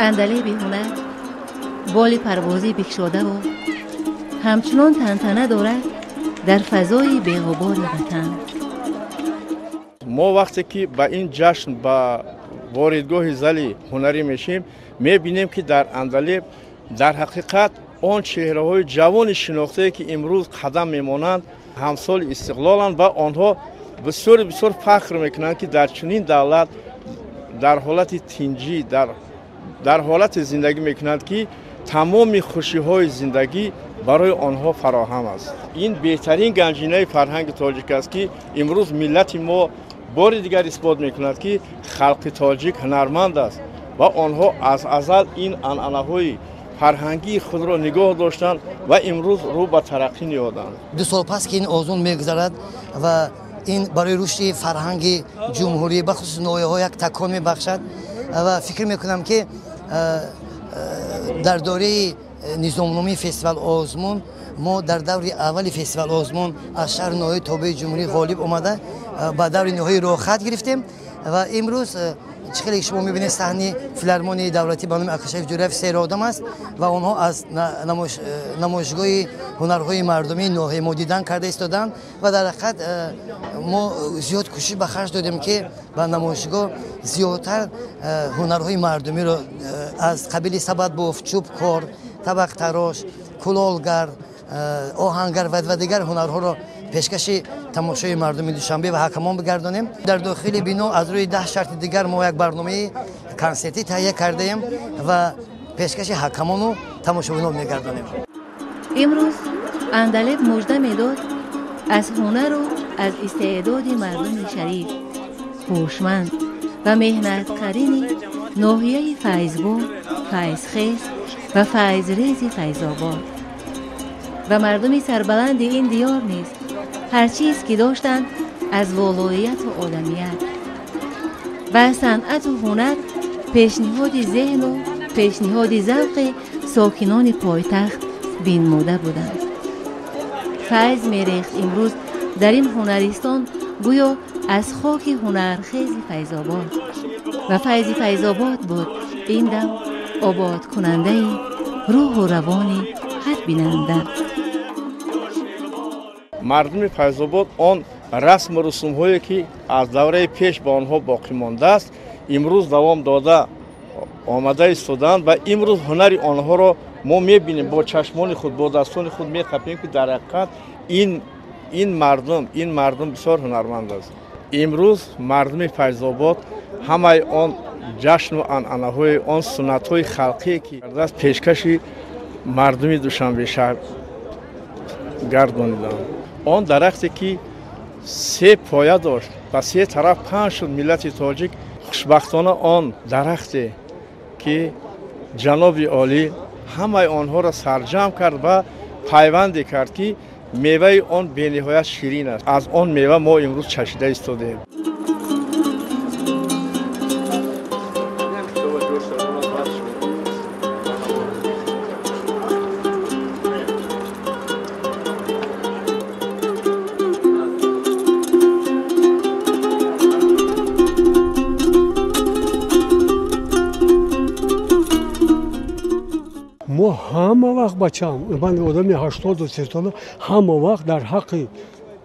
Андалеби ҳунар боли парвозӣ бикшодаву ҳамчунон тантана дорад дар фазои беғубори ватан. Мо вақте ки ба ин ҷашн ба воридгоҳи зали ҳунарӣ мешем, мебинем, ки дар Андалеб дар ҳақиқат он чеҳраҳои ҷавони шинохтае, ки имрӯз қадам мемонанд, ҳамсоли истиқлоланд ва онҳо бисёри бисёр фахр мекунанд, ки дар чунин давлат дар ҳолати тинҷӣ дар ҳолати зиндагӣ мекунанд, ки тамоми хушиҳои зиндагӣ барои онҳо фароҳам аст. Ин беҳтарин ганҷинаи фарҳанги тоҷик аст, ки имрӯз миллати мо бори дигар исбот мекунад, ки халқи тоҷик ҳунарманд аст ва онҳо аз азал ин анъанаҳои фарҳангии худро нигоҳ доштанд ва имрӯз рӯ ба тараққӣ ниҳоданд. 2 сол пас ки ин озмун мегузарад ва ин барои рушди фарҳанги ҷумҳурӣ, бахусус ноҳияҳо, як такон мебахшад ва фикр мекунам, ки дар доираи низомномаи фестивал озмун мо дар даври аввали фестивал озмун аз шаҳри ноҳияи тобеи ҷумҳурӣ ғолиб омада, ба даври ниҳоӣ роҳхат гирифтем ва имрӯз чӣ хеле шумо мебинед, саҳни филармонияи давлатӣ ба номи Акашариф Ҷӯраев серодам аст ва онҳо аз намоишгоҳи ҳунарҳои мардумии ноҳия мо дидан карда истоданд ва дар ҳақиқат мо зиёд кӯшиш ба харҷ додем, ки ба намоишгоҳ зиёдтар ҳунарҳои мардумиро аз қабили сабадбоф, чӯбкор, табақтарош, кулолгар, оҳангар ва дигар ҳунарҳоро пешкаши тамошои мардуми Душанбе ва ҳакамон бигардонем. Дар дохили бино аз рӯи 10 шарти дигар мо як барномаи консертӣ таҳия кардаем ва пешкаши ҳакамону тамошобинон мегардонем. Имрӯз Андалеб мужда медод аз ҳунару аз истеъдоди мардуми шариф, ҳушманд ва меҳнаткарини ноҳияи Файзбод, файзхез ва файзрези Файзобод. Ва мардуми сарбаланди ин диёр низ ҳар чиз ки доштанд аз волоияту одамият ва санъату ҳунар пешниҳоди зеҳну пешниҳоди завқи сокинони пойтахт бинмуда буданд. Файз мерехт имрӯз дар ин ҳунаристон гӯё аз хоки ҳунархези Файзобод ва файзи Файзобод буд ин дам ободкунандаи рӯҳу равони ҳар бинанда. Мардуми Файзобод он расму русумҳое, ки аз давраи пеш ба онҳо боқӣ мондааст, имрӯз давом дода омада истодаанд ва имрӯз ҳунари онҳоро мо мебинем, бо чашмони худ, бо дастони худ меқапем, ки дар ҳақиқат ин мардум бисёр ҳунарманд аст. Имрӯз мардуми Файзобод ҳамаи он ҷашну анъанаҳои он суннатҳои халқие, ки кардааст, пешкаши мардуми Душанбе шаҳр гардониданд. Он дарахте, ки се поя дошт, ба се тараф паҳн шуд миллати тоҷик. Хушбахтона, он дарахте, ки ҷаноби олӣ ҳамаи онҳоро сарҷамъ кард ва пайванде кард, ки меваи он бениҳоят ширин аст. Аз он мева мо имрӯз чашида истодаем. Мо ҳама вақт, бачаам, ман одами 83 сола, ҳама вақт дар ҳаққи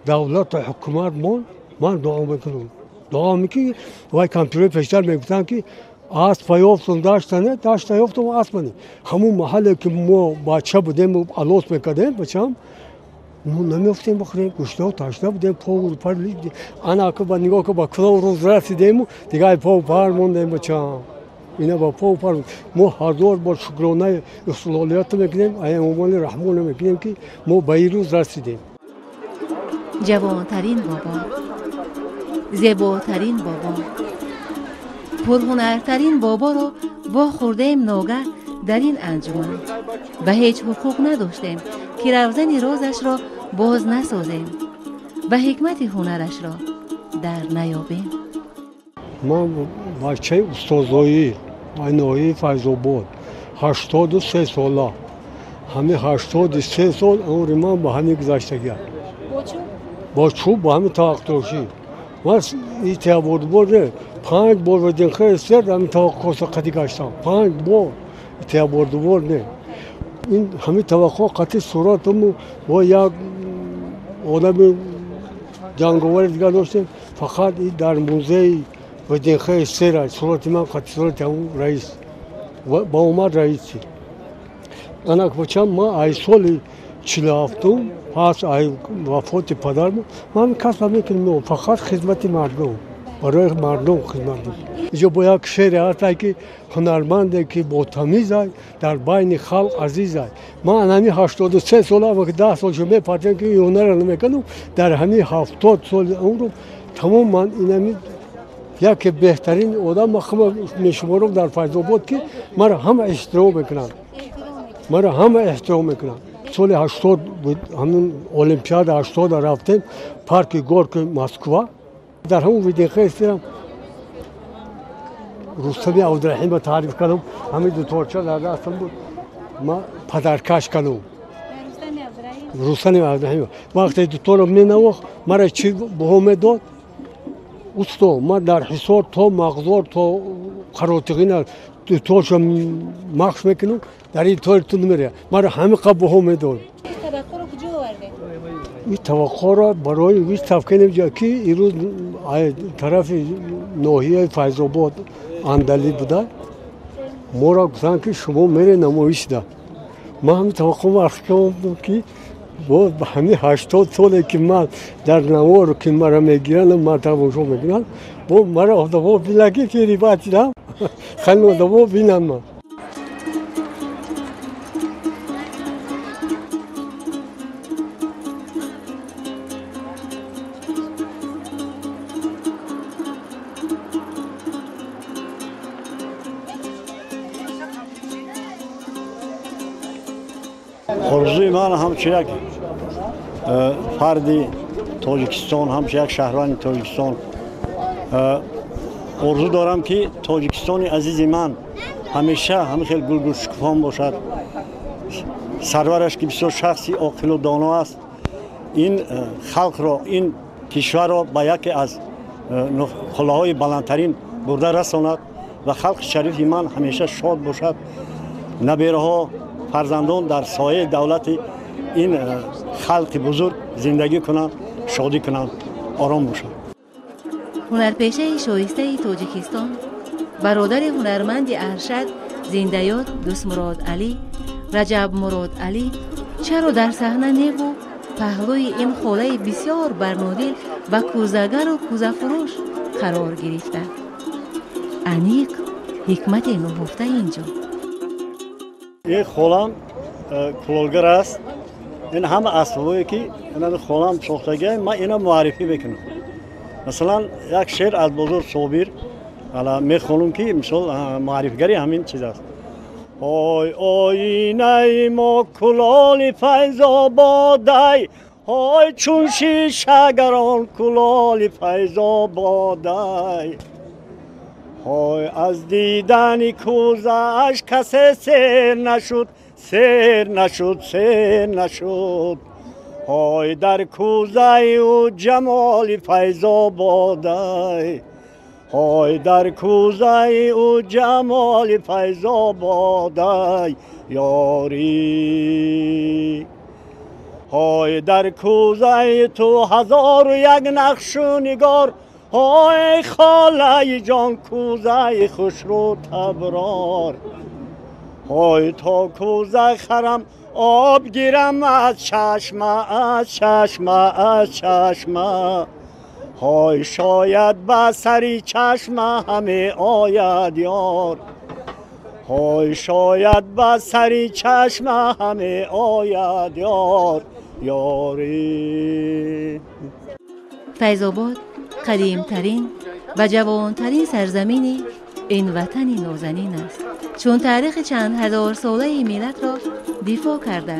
давлату ҳукуматмон ман дуо мекунам. Дуо ки вай компютер пештар мегуфтанд, ки аспа ёфтум, даштане, дашта ёфтум, аспане. Ҳамун маҳалле, ки мо бача будем, алос мекардем, бачаам, мо намеёфтем бихӯрем, гӯшто ташна будем, пову пар. Ана ба нигоҳ ка, ба кулов рӯз расидему дигар пову пар мондем, бачаам. Ина ба пову пар мо ҳазор бор шукронаи истиқлолиятро мекунем, Эмомали Раҳмонро мекунем, ки мо ба ин рӯз расидем. Ҷавонтарин бобо, зеботарин бобо, пурҳунартарин боборо вохӯрдем ногаҳ дар ин анҷуман ва ҳеҷ ҳуқуқ надоштем, ки равзани розашро боз насозем ва ҳикмати ҳунарашро дар наёбем. Ман бачаи устозоӣ ноҳияи Файзобод, 83 сола. Ҳамин 83 сол умри ман ба ҳамин гузаштагиам, бо чӯб, ба ҳамин табақтарошӣ. Ман итиабодбор. 5 бор ВДНХ СССР ҳамин таваққуҳо қатӣ гаштам. 5 бор. Як бор, ду бор не. Ин ҳамин таваққуҳ қатӣ суратаму бо як одами ҷанговари дигар доштем. Фақат дар музеи ВДНХ СССР сурати ман қатӣ сурати ҳамун раис. Ба омад раиси. Анак бачам ман ай соли 47 пас ай вафоти падарам ман касба мекунам, фақат хизмати мардум, барои мардум хизмат мекунам. Инҷо бо як шеъре ҳаст, ки ҳунарманде ки бо тамиз ай дар байни халқ азиз ай. Ман ҳамин 83 сола ва 10 сол шуд мепартем ки ҳунарро намекунам, дар ҳамин 70 соли умрам тамом ман инами яке беҳтарин одам ман хама мешуморам дар Файзобод, ки маро ҳама эҳтиром мекунанд. Маро ҳама эҳтиром мекунанд. Соли 80 ҳамин Олимпиада 80 рафтем парки Горки Москва. Дар ҳамон ВДНХ СССР Рустами Абдураҳимро таъриф кардам. Ҳамин дуторча дар дастам буд. Ман падаркаш кардам. Рустами Абдураҳим. Вақте дуторро менавохт, маро чӣ баҳо медод? Усто, ман дар Ҳисор то Мағзор то Қаротиғина дуторша махш мекунам, дар ин тори ту намеря. Маро ҳамин қаб баҳо медод. Ин таваққуҳро барои выставка намеҷа, ки имрӯз тарафи ноҳияи Файзобод Андалӣ буда, моро гуфтанд, ки шумо мере намоишда. Ман ҳамин таваққуҳро арз кардам, ки бо ҳамин 80 соле ки ман дар навор ки маро мегиранд, ман тамошо мекунанд, бо маро одамо бинанд, ки фирибатидам, хеле одамо бинанд ман. Орзуи ман ҳамчун як фарди Тоҷикистон, ҳамчун як шаҳрванди Тоҷикистон орзу дорам, ки Тоҷикистони азизи ман ҳамеша ҳамин хел гулгулшукуфон бошад. Сарвараш ки бисёр шахси оқилу доно аст, ин халқро, ин кишварро ба яке аз қуллаҳои баландтарин бурда расонад ва халқи шарифи ман ҳамеша шод бошад. Набераҳо, фарзандон дар сояи давлати ин халқи бузург зиндагӣ кунанд, шодӣ кунанд, ором бошанд. Ҳунарпешаи шоистаи Тоҷикистон, бародари ҳунарманди аршад зиндаёд Дӯстмурод Алӣ, Раҷабмурод Алӣ чаро дар саҳна неву паҳлӯи ин холаи бисёр барнодил ва кӯзагару кӯзафурӯш қарор гирифта? Аниқ ҳикмате нуҳуфта инҷо. Ин холам кулолгар аст. Ин ҳама асбобое ки холам сохтагиа, ман ина муаррифӣ мекунам. Масалан, як шеър аз бозор Собир мехонам, ки мисол муаррифигари ҳамин чиз аст. Ой оинаи мо кулоли Файзободай, ой чун шишагарон кулоли Файзободай. Ой аз дидани кӯзааш касе сер нашуд, сер нашуд, сер нашуд. Ой дар кӯзаи ӯ ҷамоли Файзободай, ой дар кӯзаи ӯ ҷамоли Файзободай ёрӣ. Ой дар кӯзаи ту 1001 нақшу нигор, ой холаи ҷон кӯзаи хушрӯ таброр. Ой то кӯза харам об гирам аз чашма, аз чашма, аз чашма. Ой шояд ба сари чашма ҳаме ояд ёр. Ой шояд ба сари чашма ҳаме ояд ёр, ёрӣ. Файзобод қадимтарин ва ҷавонтарин сарзамини ин ватани нозанин аст, чун таърихи чанд ҳазорсолаи миллатро дифоъ карда,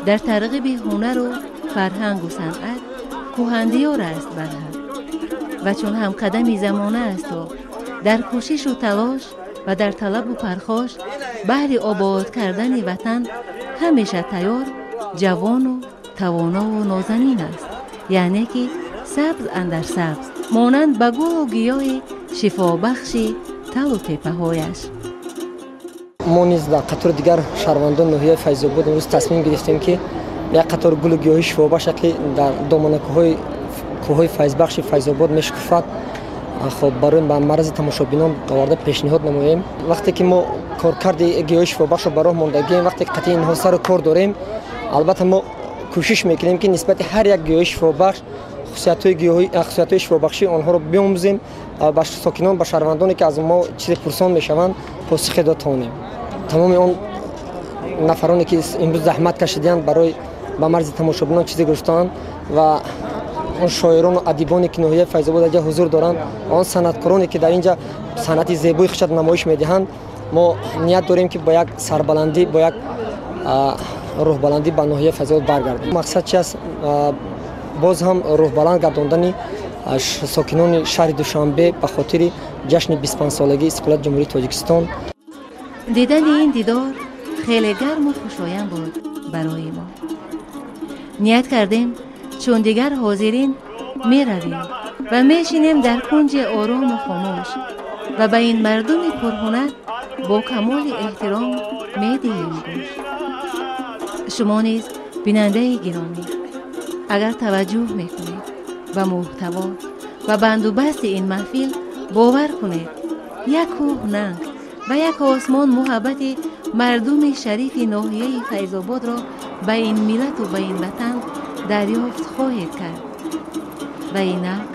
дар тарғиби ҳунару фарҳангу санъат кӯҳандиёр аст барҳақ ва чун ҳамқадами замона асту дар кӯшишу талош ва дар талабу пархош баҳри обод кардани ватан ҳамеша тайёр, ҷавону тавонову нозанин аст, яъне ки сабз андар сабз, монанд ба гулу гиёҳи Шифобахши талу тепаҳояш. Мо низ дар қатори дигар шаҳрвандони ноҳияи Файзобод имрӯз тасмим гирифтем, ки як қатор гулу гиёҳи шифобахше, ки дар доманакӯҳҳои кӯҳҳои файзбахши Файзобод мешукуфад, хоб барои ба марзи тамошобинон оварда пешниҳод намоем. Вақте ки мо коркарди гиёҳи шифобахшро ба роҳ мондагием, вақте ки қатъи инҳо сару кор дорем, албатта мо кӯшиш мекунем, ки нисбати ҳар як гиёҳи шифобахш хусусиятҳои шифобахшии онҳоро биомӯзем, ба сокинон, ба шаҳрвандоне, ки аз мо чизе пурсон мешаванд, посухе дод тавонем. Тамоми он нафароне, ки имрӯз заҳмат кашидаанд, барои ба марзи тамошобинон чизе гузоштаанд, ва он шоирону адибоне, ки ноҳияи Файзобод инҷа ҳузур доранд, он санъаткороне, ки дар инҷа санъати зебои худшат намоиш медиҳанд, мо ният дорем, ки бо як сарбаландӣ, бо як рӯҳбаландӣ ба ноҳияи Файзобод баргардем. Мақсад чи аст? Боз ҳам рӯҳбаланд гардондани сокинони шаҳри Душанбе ба хотири ҷашни 25-солагии истиқлолияти Ҷумҳурии Тоҷикистон. Дидани ин дидор хеле гарму хушоянд буд барои мо. Ният кардем, чун дигар ҳозирин меравем ва мешинем дар кунҷи орому хомӯш ва ба ин мардуми пурҳунар бо камоли эҳтиром медиҳем гӯш. Шумо низ, бинандаи гиромӣ, агар таваҷҷӯҳ мекунед ба муҳтаво ва бандубасти ин маҳфил, бовар кунед, як кӯҳ нанг ва як осмон муҳаббати мардуми шарифи ноҳияи Файзободро ба ин миллату ба ин ватан дарёфт хоҳед кард. Ва инак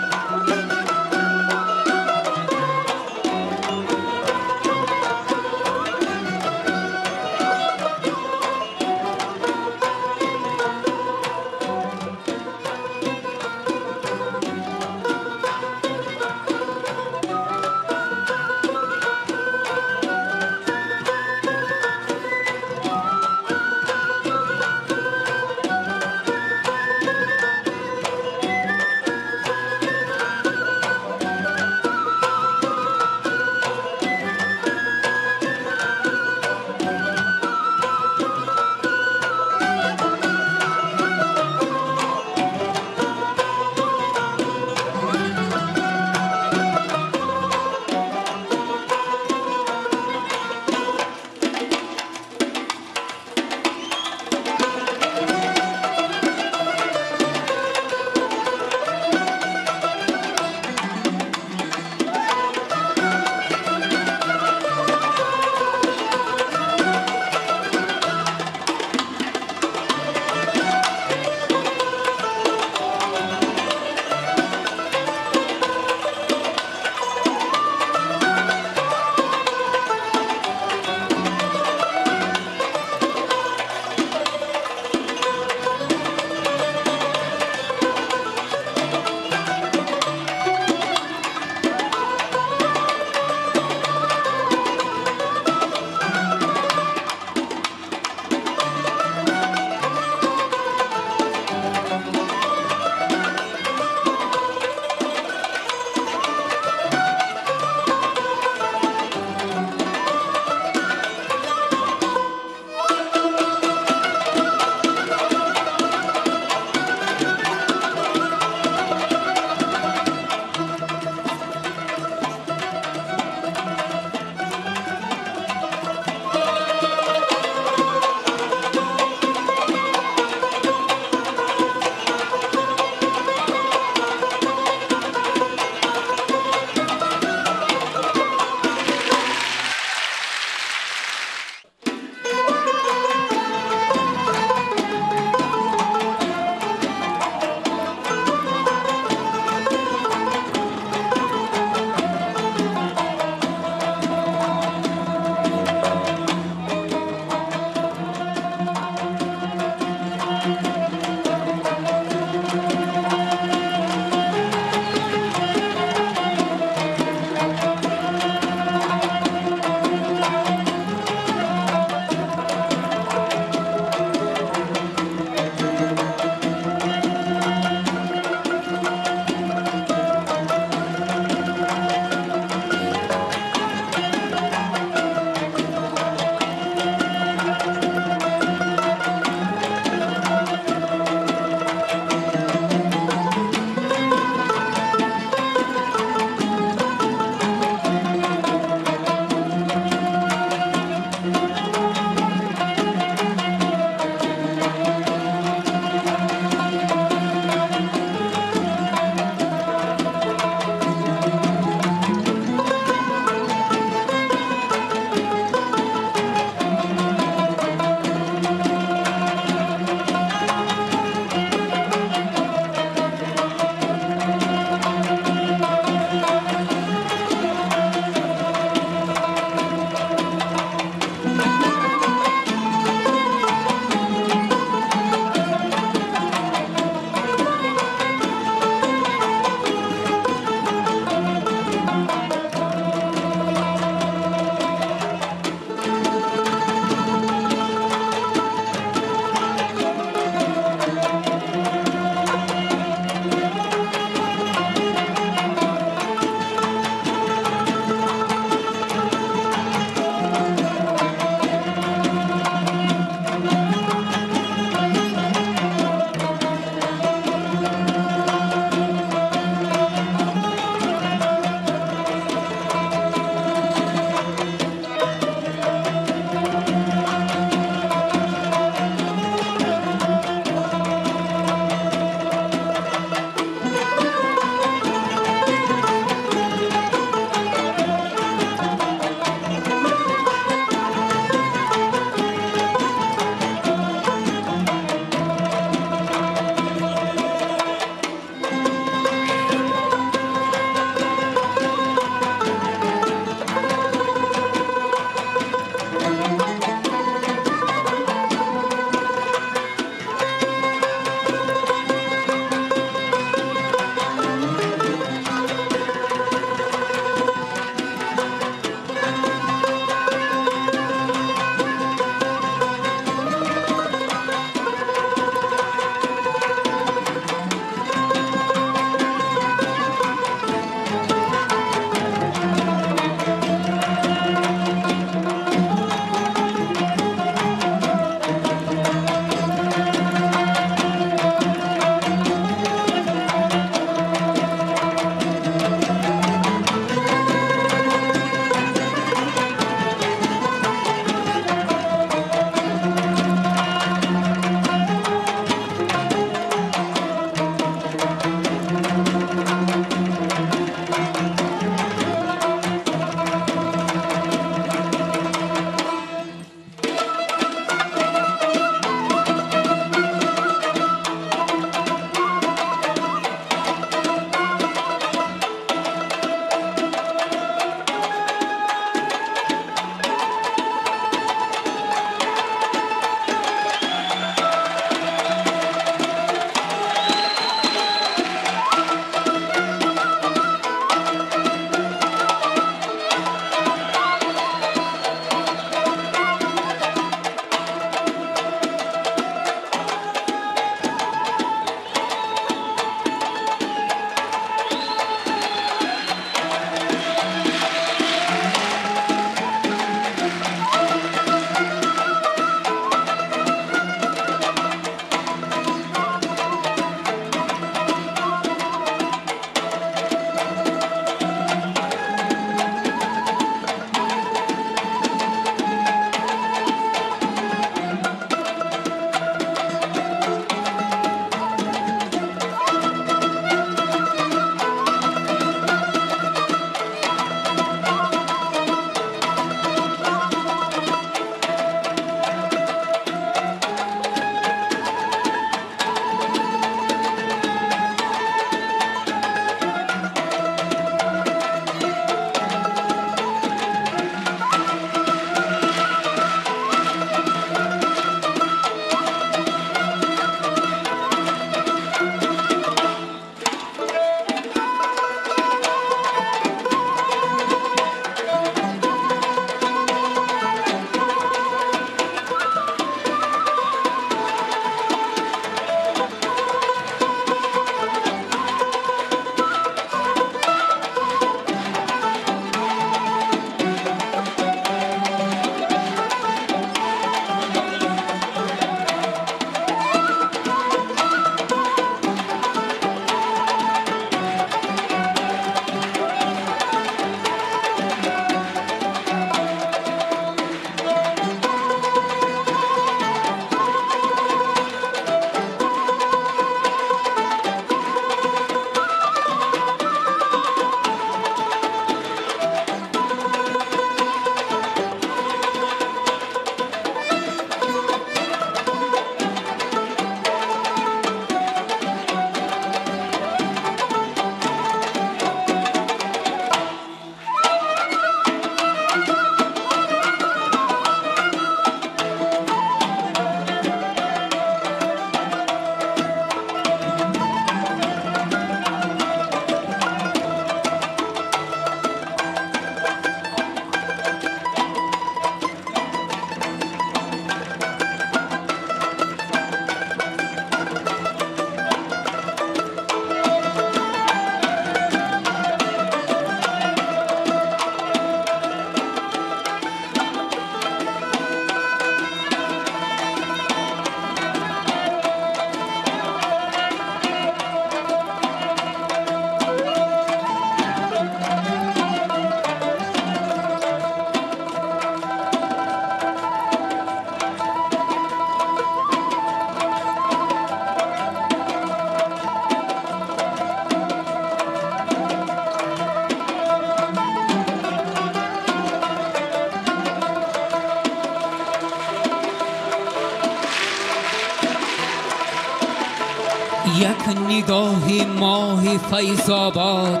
Як нигоҳи моҳи Файзобод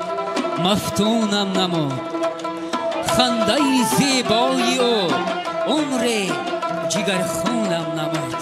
мафтунам намуд, хандаи зебои ӯ умре ҷигархунам намуд.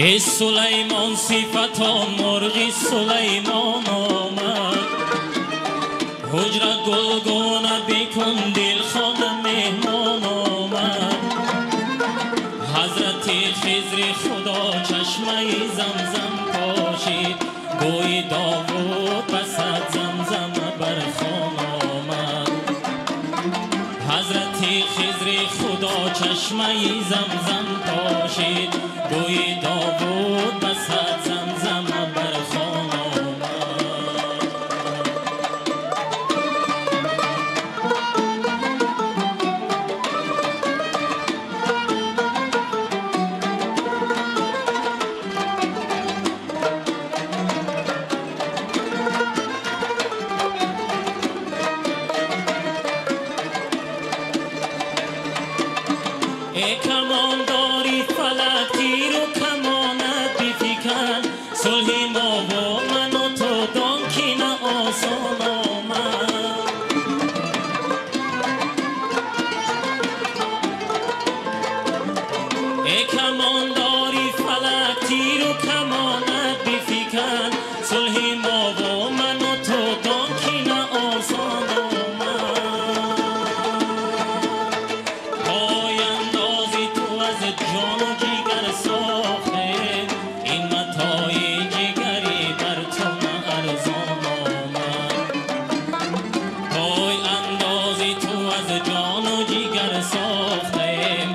Эй Сулаймон сифатон мурғи Сулаймон омад, ҳуҷра гулгуна бикун дилхона меҳмон омад. Ҳазрати Хизри Худо чашмаи Замзам пошид, гӯи Довуд ба сад замзама бар хон омад. Ҳазрати Хизри Худо чашмаи Замзам пошид, гӯи Довуд ба сад замзама бар хон омад. Эй камондори фалак тиру камонат бификан, сулҳи мо бо ману ту дон ки на осон омад. Эй камондори фалак тиру камонат бификан, сулҳи мо бо ману ту дон ки на осон омад. Пойандози ту аз ҷону ҷигар сохтем, ин матои ҷигарӣ бар ту на арзон омад. Пойандози ту аз ҷону ҷигар сохтем,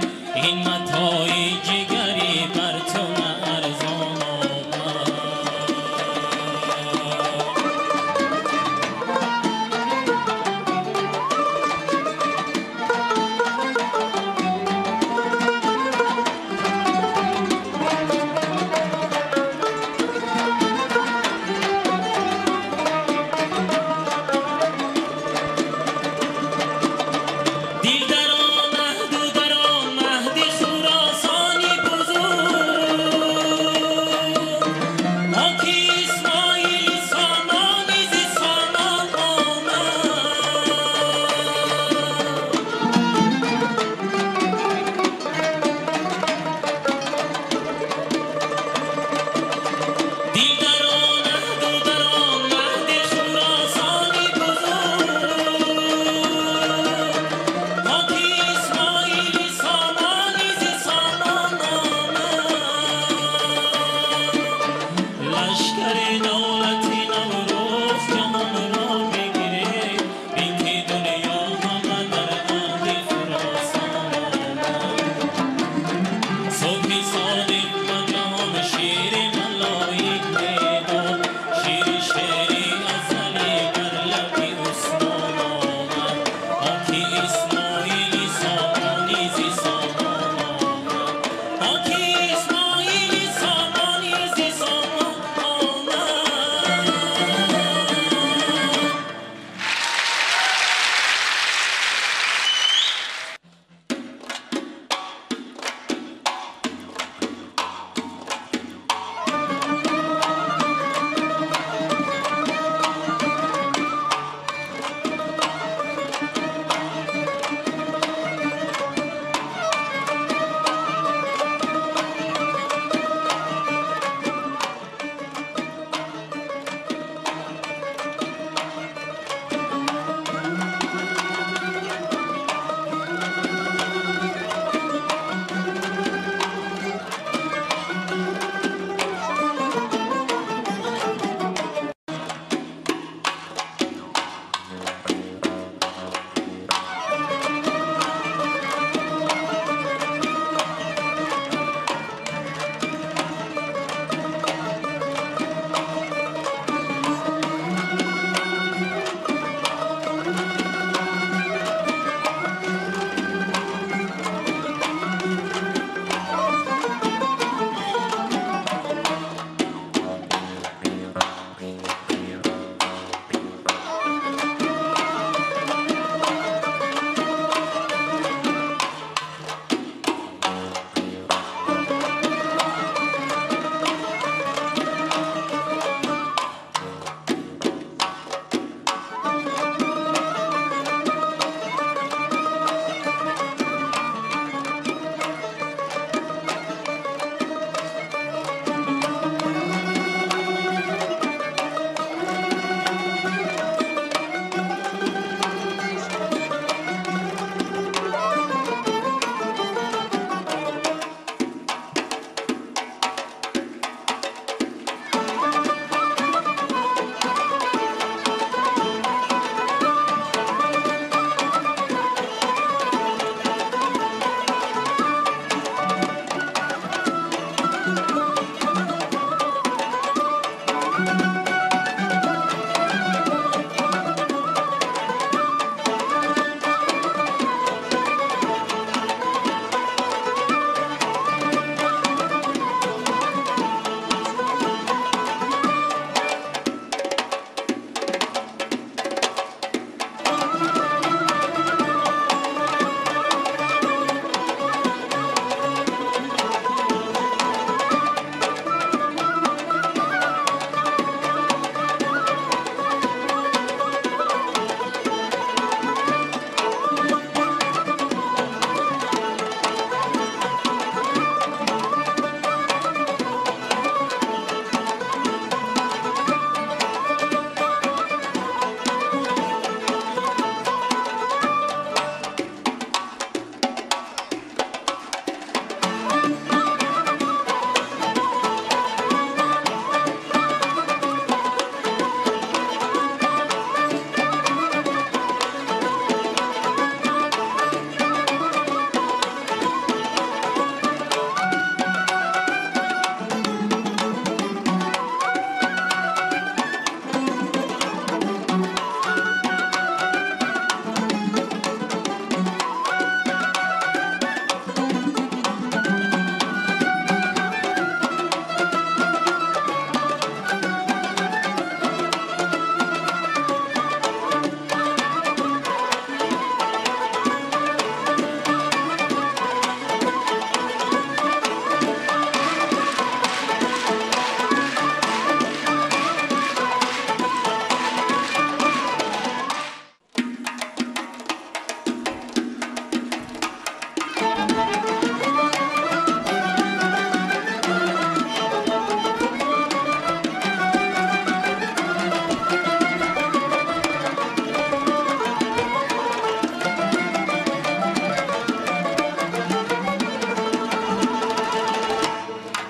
ин матои ҷигарӣ бар ту на арзон омад.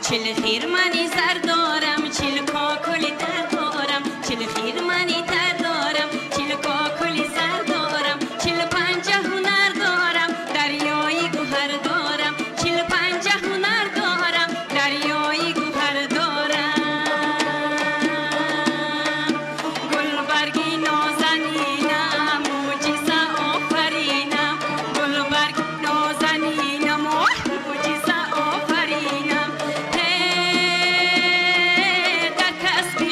40 хирмани зар дорам, 40 кокули тар дорам, 40 хирмани тар дорам, 40 кокули зар дорам, 45 ҳунар дорам, дарёи гӯҳар дорам, 45 ҳунар дорам, дарёи гӯҳар дорам. Гулбарги нозанинам, мӯъҷиза офаринам, гулбарги нозанинам, мӯъҷиза офаринам. Дар касби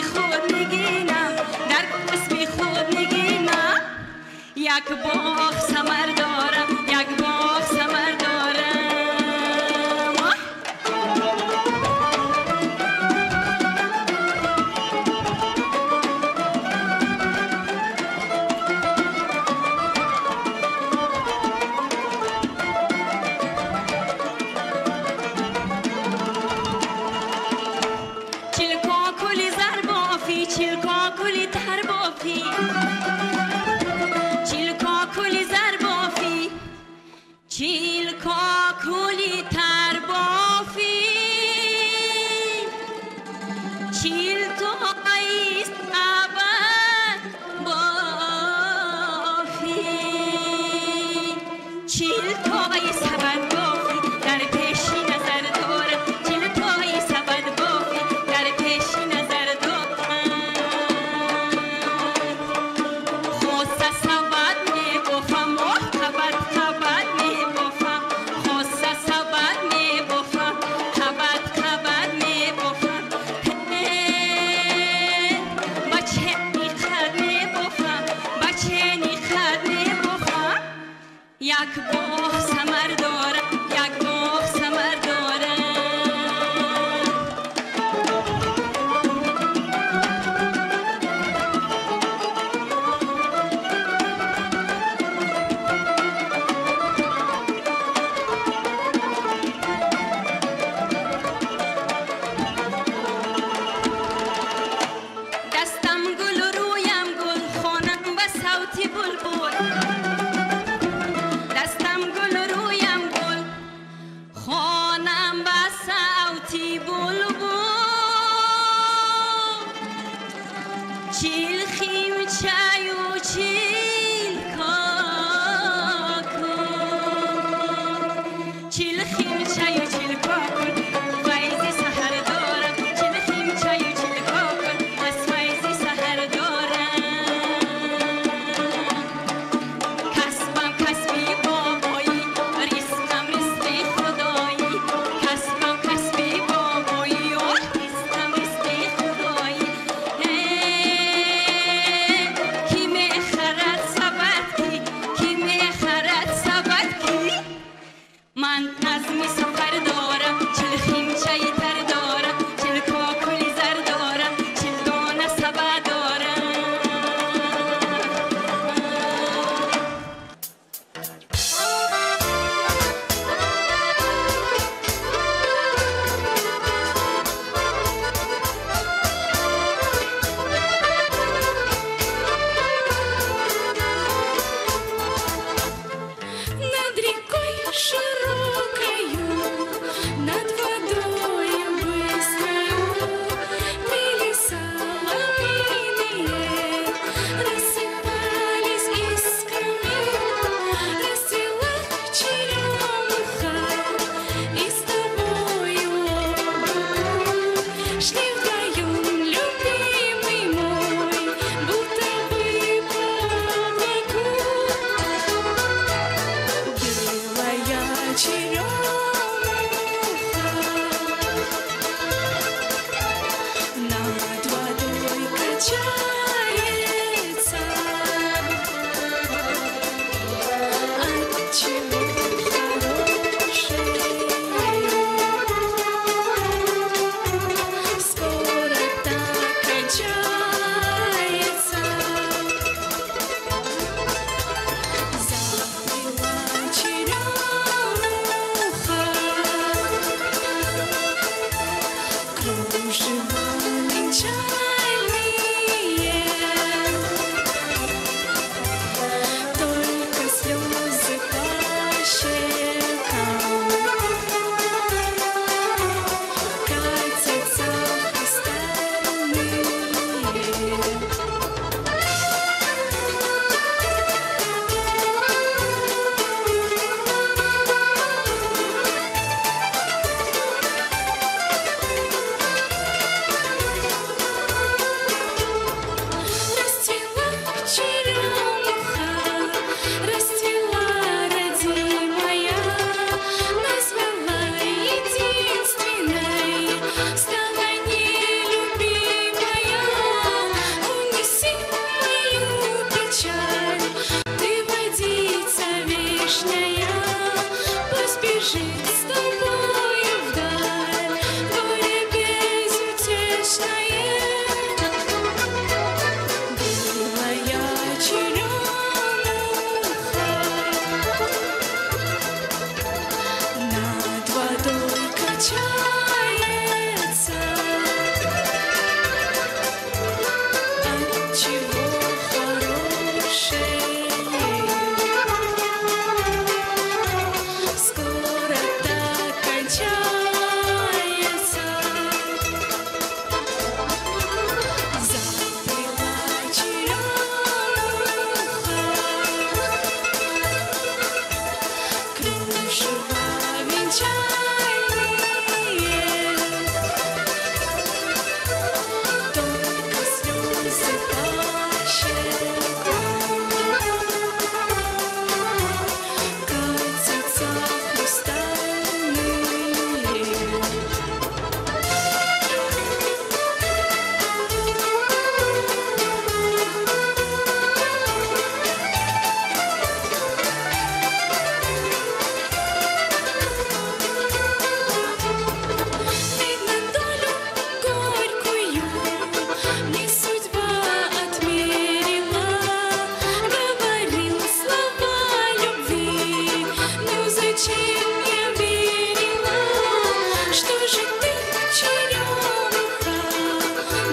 Что же ты, черемуха,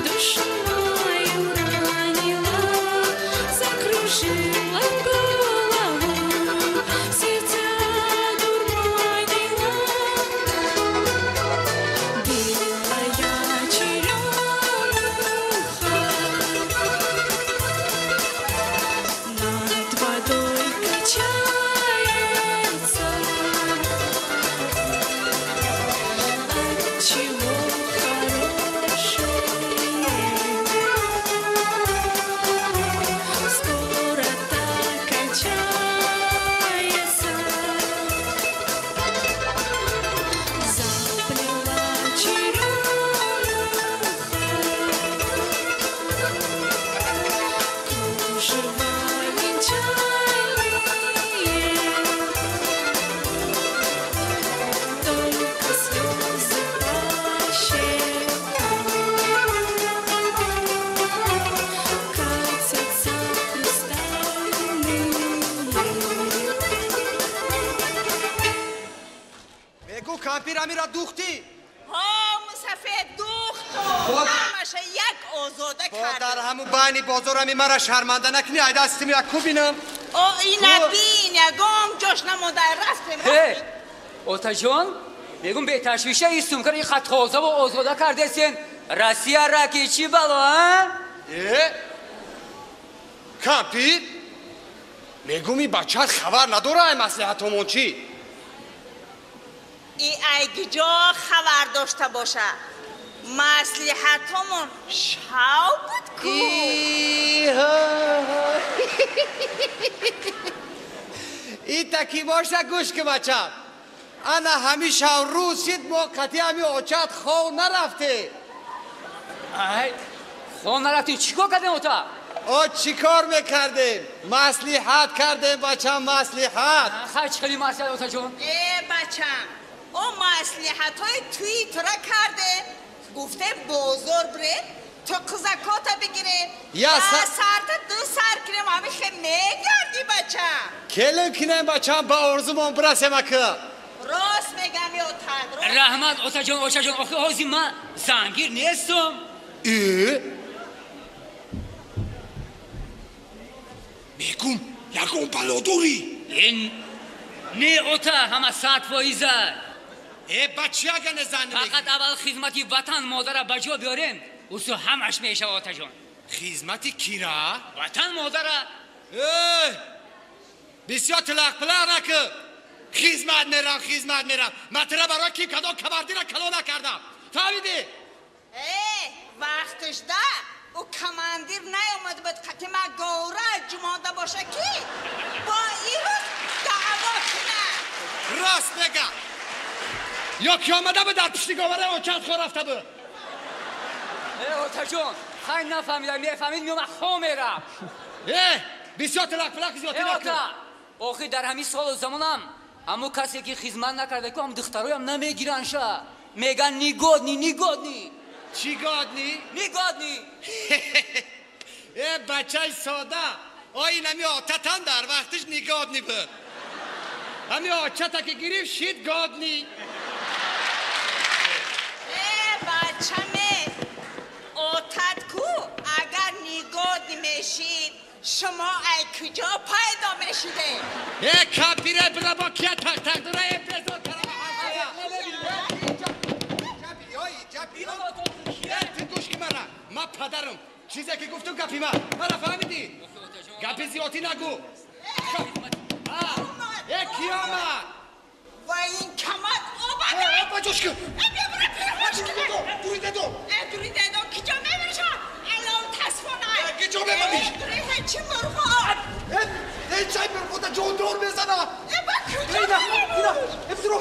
душу мою ранила, закружила голову, сердце дурманила? Белая черемуха над водой качается, отчего хороший скоро так кончается. Заплела черемуха кружева венчальные, только слезы по щекам катятся хрустальные. Мегу кампир амира духтӣ. Ҳо, мусафед духту ҳамаша як озода Бо дар кард. ҳаму байни бозор ами мара шарманда накунӣ, айда астими як кубинам. О, ина бин, ягон ҷош намонда, рафтем. Э, отаҷон, мегум беташвиша ин сумкаро ин қад тозаву озода кардесен. Россия раки чӣ бало, а? Э, кампир, мегум и бачат хабар надора ай маслиҳатомон чӣ? И айгиҷо хабар дошта боша? Маслиҳатомон шав буд ку. Ита ки боша, гӯш ки, бачам, ана ҳами шав рӯз шид, мо қати ҳами очат хов нарафте. Ай, хов нарафтем, чӣ кор кардем, ота? О, чӣ кор мекардем? Маслиҳат кардем, бачам, маслиҳат. Хай, чӣ хели маслиҳат, отаҷон? Э, бачам, о маслиҳатҳои туи тура кардем, гуфтем бозор бирем, ту қизакота бигирем. Я сарта ду сар кунем, ҳами хе мегардӣ, бачам. Келин кинем, бачам, ба орзумон бирасем ака. Рост мегам, ётад. Раҳмат, отаҷон, очаҷон, охи ҳозир ман зангир нестам. Э, мегум, ягон бало дорӣ? Не, ота, ҳама 100%. Э, бачи, ага не зан. Фақат аввал хизмати ватан модара ба ҷо биёрем, усу ҳамаш мешава, отаҷон. Хизмати кира? Ватан модара. Э, бисёр тилақ-пилақ накун. Хизмат мерам, хизмат мерам. Ман тира барои ким кадом командира калон накардам, фаҳмидӣ? Э, вақташда ӯ командир наёмад буд, қати ма гора ҷумонда боша, ки бо ин рӯз даъво кунад. Рост мегам, ё ки омада буд, дар пишти говара очанд хо рафта буд. Э, отаҷон, хай, нафаҳмидам, мефаҳмид, меомад, хо мерам. Э, бисёр тилақ-пилақ зиёдтӣ Э, накун. Ота, охи дар ҳамин солу замонам ҳамун касе ки хизмат накарда ку, ҳам духтароям намегиранд ша, меган негодный, негодный. Чӣ годный? Негодный. Э, бачаи сода, о инами отатам дар вақтиш негодный буд, ҳами очата ки гирифт, шид годный. Э, бачаме, отат ку агар негодный мешид, шумо ай куҷо пайдо мешидед? Э, кампире, бира, бо кия тақ-тақ дора? Э, безор карама ҳамсоя. Э, ту гӯш ки мара, ма падарам чизе ки гуфтум, гапи ма мара, фаҳмидӣ? Гапи зиёдӣ нагӯ. Э, ки омад? Ва ин камат омад. Ба ҷош ки. Дури дедо. Дури дедо киҷо мебиша? Алон тасфона. Киҷо мебариш? Дури ҳечи мурғо. Э, чай мурғода ҷондор мезана. Э, ба куҷо? Ина, ина, э, бизро.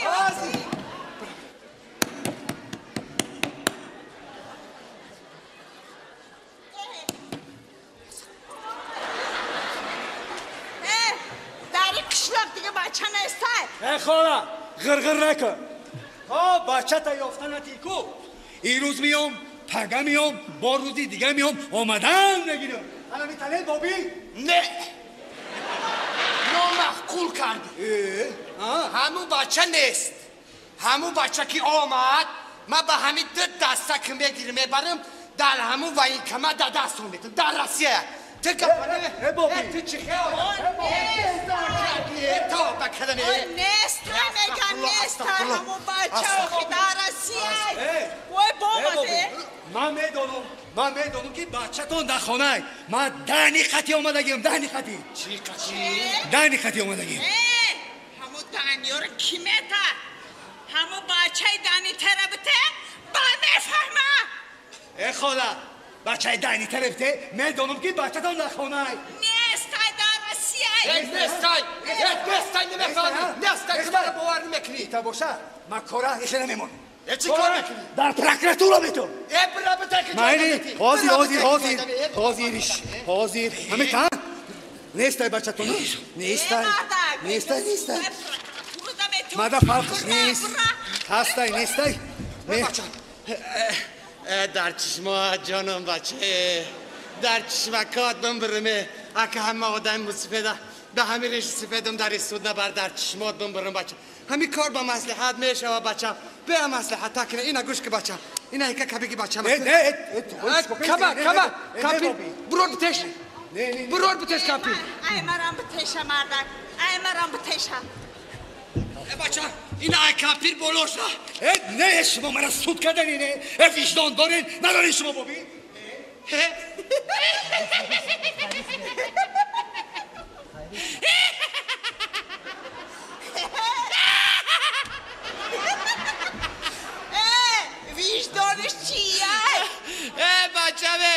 Ҳози. Э, дар ин қишлоқ дига бача нестай. Э, хола, ғирғир накун. То бачата ёфта натику. Ирӯз миём, пага миём, бо рӯзи дига миём, омадан мегирам. Ана метален боби? Не. Номаъқул кардӣ. Ҳамун бача нест. Ҳамун бача ки омад, ман ба ҳамин ду даста ки мегирам мебарам, дар ҳамун военкомат дар дастон метам, дар Россия. Ту ту чӣ Нест, меган нест, ҳамун бача охи дар Россия. Ой бобазе. Ман медонам ки бачатон дар хонай. Ман дани қати омадагиам, дани қати. Чӣ қати? Дани қати омадагиам. Ҳамун даниёро ки мета? Ҳамун бачаи дани тарабте ба мефаҳма. Э хола, бачаи дани тарабте медонам ки бачатон дар хонай. Нестай дар Россия. Нестай, нестай намефаҳмӣ. Нестай ту маро бовар намекунӣ. Ита боша, ман кора ҳеҷ намемонам. Чӣ кор мекунӣ? Дар прокуратура метон. Э бира бите ки майли, ҳозир, ҳозир, ҳозир, ҳозириш, ҳозир. Ҳамин нестай бачатон, нестай, нестай, нестай. Мада фарқш нест. Ҳастай, нестай. Дар чишма ҷонам бача, дар чишмакот бимбирме, ака ҳама одами мусифеда, ба ҳамин реши сифедам дар суд набар, дар чишмот бимбирм бача. Ҳамин кор ба маслиҳат мешава бачам. Беа маслиҳат кина, ина гӯш ки бачам. Ина ика кабиги бачам. Каба, каба, капи, бурор битеш. Бурор битеш капи. Ай марам битеша мардак. Ай марам битеша. Бача, ина ай капир болоша. Э, не, шумо мара суд кардани, не. Э, виҷдон дорен, надорен шумо боби? Виҷдонаш чия? Э, бачаме,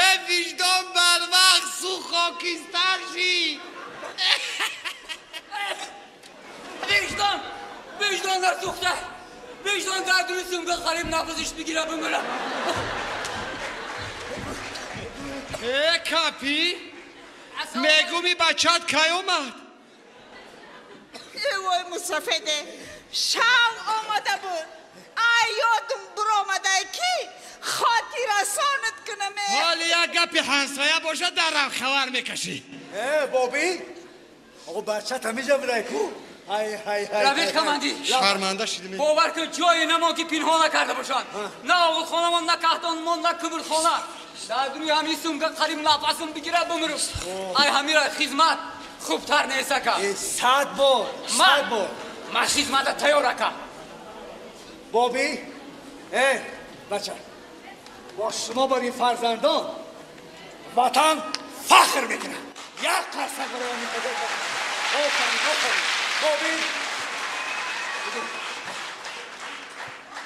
э, виҷдон барвақт су хокистар шид. Виҷдон, виҷдон насӯхта. Виҷдон дар дуни сумка қариб нафасиш бигира бимирам. Э, капи, мегӯми бачат кай омад? Э, вой мусафеде, шав омада буд. Ай ёдум биромадай ки хотирасонат кунам. Ҳоли як гапи ҳамсоя бошад, дарам хабар мекашӣ. Э, боби, оғо бачат ҳамиҷа будай ку? Ҳай, ҳай, ҳай. Равед командир. Шарманда шидем. Бовар кун, ҷое намон ки пинҳон накарда бошанд. На оғилхонамон, на каҳдонмон, на кубурхона. Дар рӯи ҳамин сумка қариб нафасам бигирад бимирам. Ай ҳамира хизмат хубтар нест ака. 100 бор, 100 бор. Ман хизмата тайёр ака. Боби, э, бача, бо шумо бар ин фарзандон ватан фахр мекунад. Як қарсак барои муқаддас. Офарин, офарин. Боби.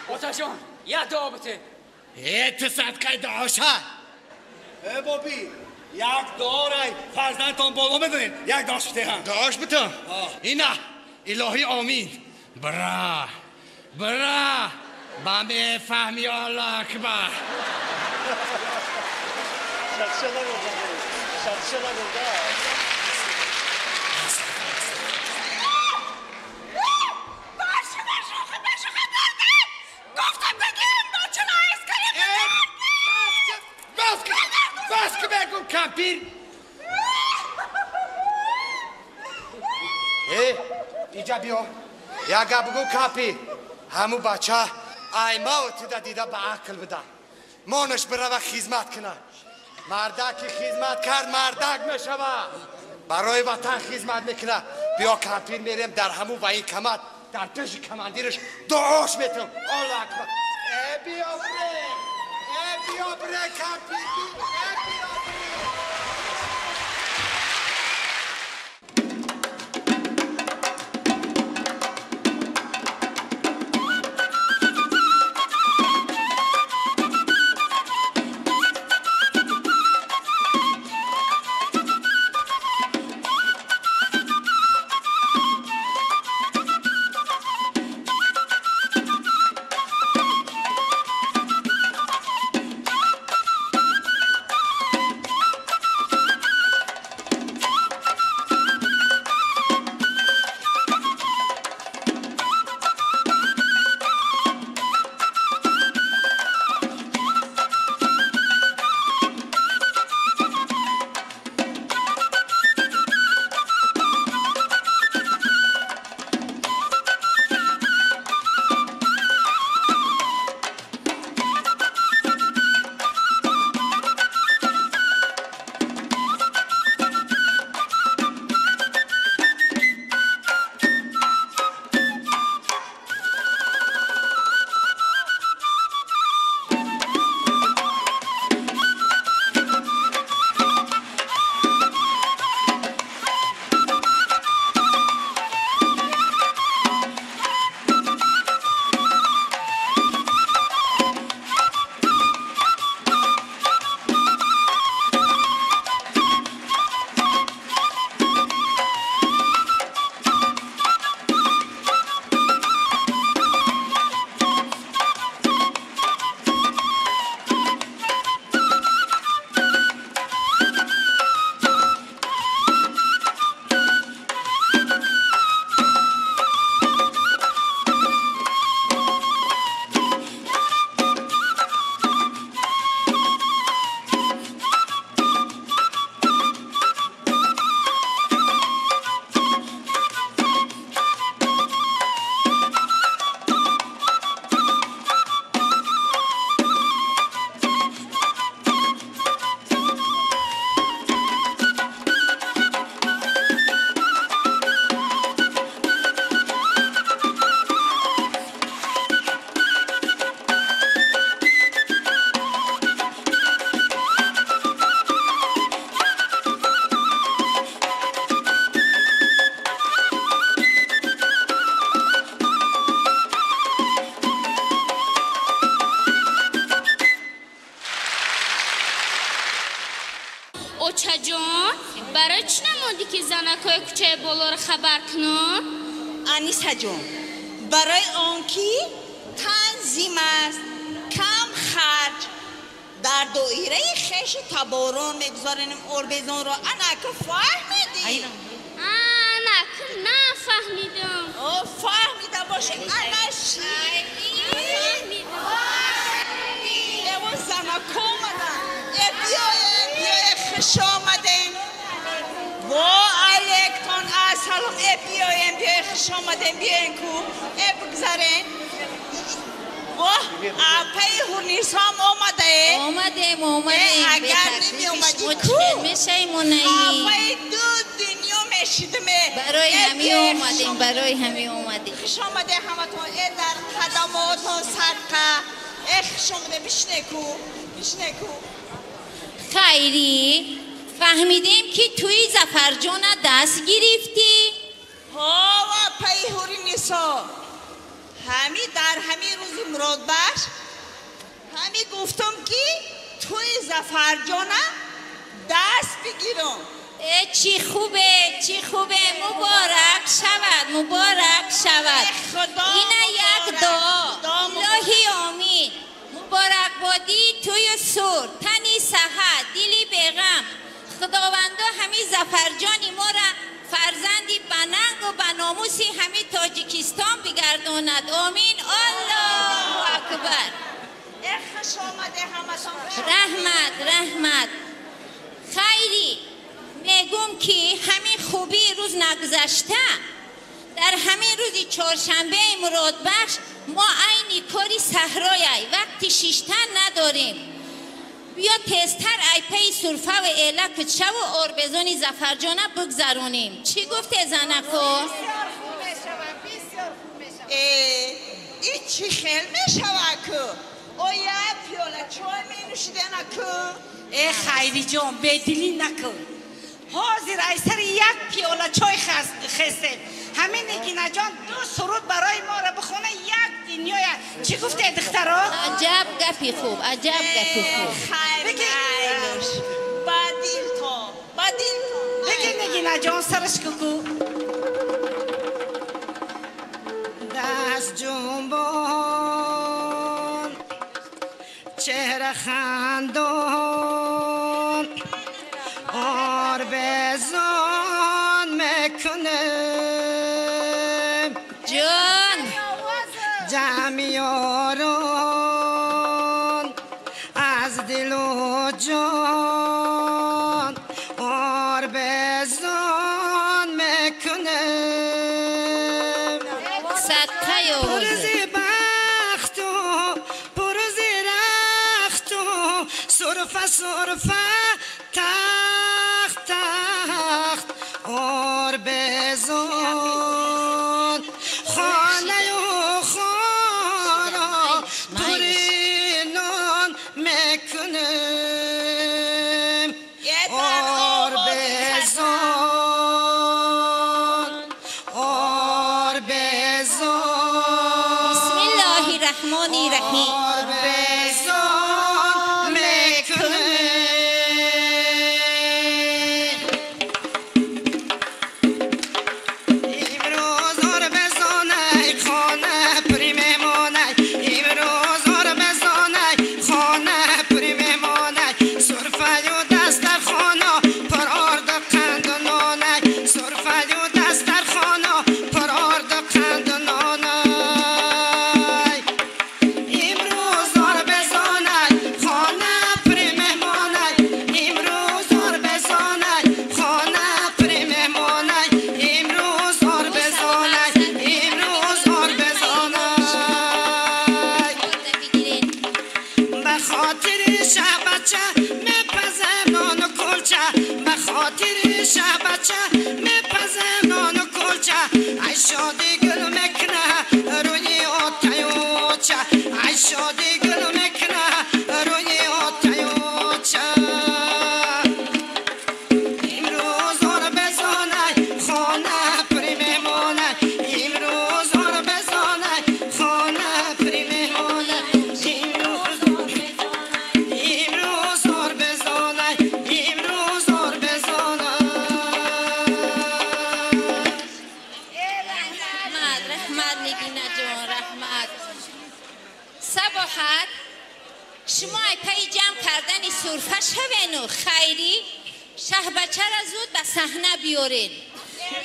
Оташон, як дуо бите. Э, ту садқаи дуоша. Э, боби, як дуорай фарзандтон боло медонед, як дуош битеҳам. Дуош битам? Ина, илоҳӣ омин. Бра, бра, ба мефаҳми Аллоҳ акбар. Бас ки мегум кампир. Э, иҷа биё. Як гап бугум кампир. Ҳамун бача аймао тида дида ба ақл буда. Монаш бирава хизмат кунад. Мардак ки хизмат кард, мардак мешава. Барои ватан хизмат мекунад. Биё кампир мерем дар ҳамун военкомат, дар пеши командираш дуош метам. Аллоҳ акбар. Э, биё бре. Э, биё бре кампир. Э, биё бре. Бачаҷон, барои чӣ намондӣ ки занакҳои кӯчаи болоро хабар кунам? Анисаҷон, барои он ки танзим аст, кам харҷ, дар доираи хешу таборон мегузаронем орбезонро. Анаку фаҳмидӣ? Анаку нафаҳмидам. О, фаҳмида бошӣ, ана ши. Эво занако омаданд. Э биёед, биёед, хуш омадем. Во алейктон ассалом. Э биёем, биёед, хуш омадем, биёен ку. Э бигзарен. Воҳ, апаи Ҳурнисоам омадае. Омадем, омадем. Агар намеомадӣ ку? Мешаймонаи. Апаи ду дунё мешидиме. Барои ҳамин омадем, барои ҳамин омадем. Хуш омаде ҳаматон. Э дар қадамотон садқа. Э хуш омаде, бишне ку, бишне ку. Хайрӣ, фаҳмидем ки туи Зафарҷона даст гирифтӣ? Ҳо, апаи Ҳурнисо. Ҳами дар ҳамин рӯзи муродбахш ҳами гуфтам ки туи Зафарҷона даст бигирам. Э чӣ хубе, чӣ хубе, муборак шавад, муборак шавад. Ина як дуо, илоҳӣ омин. Муборакбодӣ тую сур, тани саҳат, дили беғам. Худовандо ҳамин Зафарҷони моро фарзанди банангу ба номуси ҳамин Тоҷикистон бигардонад. Омин. Аллоҳу акбар. Э хуш омаде ҳаматон. Раҳмат, раҳмат. Хайрӣ, мегум ки ҳамин хубии рӯз нагузашта, дар ҳамин рӯзи чоршанбеи муродбахш мо айни кори саҳрояй, вақти шиштан надорем. Биё тезтар айпаи сурфаву эла кучаву орбезони Зафарҷона бигзаронем. Чӣ гуфте занако? Э, и чӣ хел мешавад ку? О як пиёла чой менӯшидена ку? Э Хайриҷон, бедилӣ накун. Ҳозир ай сари як пиёла чой хестем. Ҳамин Нигинаҷон ду суруд барои моро бихона, як дунёя. Чӣ гуфте духтаро? Аҷаб гапи хуб, аҷаб гапи хуб. Хайр, майлш. Ба дилтон, ба дилтон. Бигир Нигинаҷон, сараш куку. Даст ҷунбон, чеҳра хандон, орбезон мекунем. Ҷон, ҷамъи ёрон аз дилу ҷон орбезон мекунем. Садқаи овозе. Пур зи бахту, пур зи рахту, сурфа сурфа, тахт тахт, орбезон хонаю хоро пури нон мекунем. Орбезон, орбезон. Бисмиллоҳи раҳмони раҳим. Орбезон мекунем. Имрӯз орбезонай, хона пури меҳмонай. Имрӯз орбезонай, хона пури меҳмонай. Сурфаю дастархоно пур орду қанду нонай. Сурфаю дастархоно пур орду қанду нонай. Имрӯз орбезонай, хона пури меҳмонай. Имрӯз орбезонай, хона пури меҳмонай. Имрӯз орбезонай, имрӯз орбезонай. Ба хотири шаҳбача мепазем нону кулча. Ба хотири шаҳбача мепазем нону кулча. Ай шоди гул мекуна рӯи отаюча. Ай шоди гул мекуна рӯи отаюча. Имрӯз орбезонай, хона пури меҳмонай. Имрӯз орбезонай, хона пури меҳмонай. Имрӯз, имрӯз орбезонай, имрӯз орбезонай. Шумо ай пайи ҷамъ кардани сурфа шавену Хайрӣ шаҳбачара зуд ба саҳна биёрен.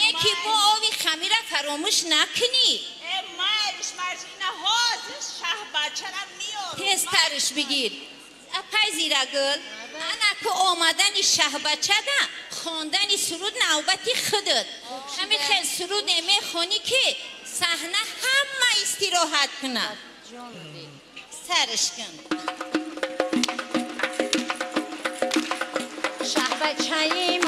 Неки бо ови хамира фаромӯш накунӣ. Э, майлиш, майлиш, ина ҳозир шаҳбачара меорам. Тезтарш бигир. Апай Зирагул, анаку омадани шаҳбачада хондани суруд навбати худат. Ҳамин хел суруде мехонӣ, ки саҳна ҳама истироҳат кунад. Сарш кун. Шаҳбачаи